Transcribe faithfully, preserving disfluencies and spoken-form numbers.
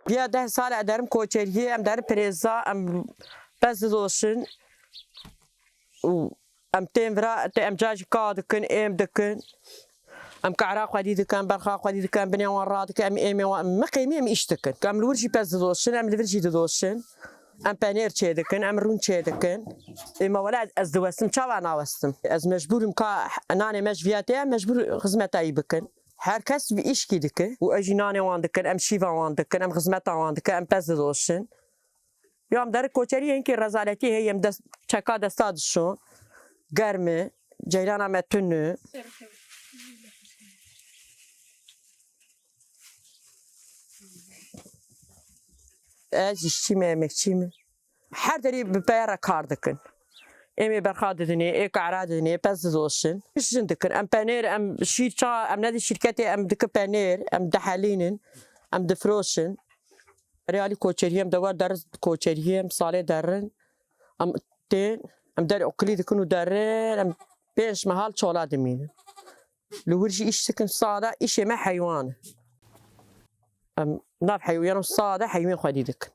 Piya deh sal e derim koçeriyê, em derin pirêza, em pez didoşin û em tên vira, tê em cajî ka dikin, êm dikin. Em kara xwedî dikin, em berxa xwedî dikin, em binê wan radikin, em êmê wan, em miqêmî em îş dikin. Em li wir jî pez didoşin, em li vir jî didoşin. Em penêr çê dikin, em rûn çê dikin. Ê me wele ez, ez diwestim, çawa nawestim? Ez mecbûr im ka nanê me ji viya tê, em mecbûr xizmeta wî bikin. Her kes bi îşkî dike û ez jî nanê wan dikin, em şîva wan dikin, em xizmeta wan dikin, em pez didoşin. Ya em derin koçeriyê hinkî rezaletî heye, em dest, çeka desta dişon. Germ e, ceyrana me tune. Ez îşçî me, emekçî me. Her derî bi peye re kar dikin. Êmê berxa didinê, ê kara didinê, pez didoşin. Jin dikin. Em penêr, em şîr ça, em nedî şîrketê, em dikin penêr, em dihelînin, em difroşin. Rêalî koçeriyê em dewa derin koçeriyê em salê derin. Em tên, em der okulî dikin û derin, em pênc mehal çola dimînin. Li wir jî îş dikin, sade îşê me heywan e. Em nav heywan, sade heywan xwedî dikin.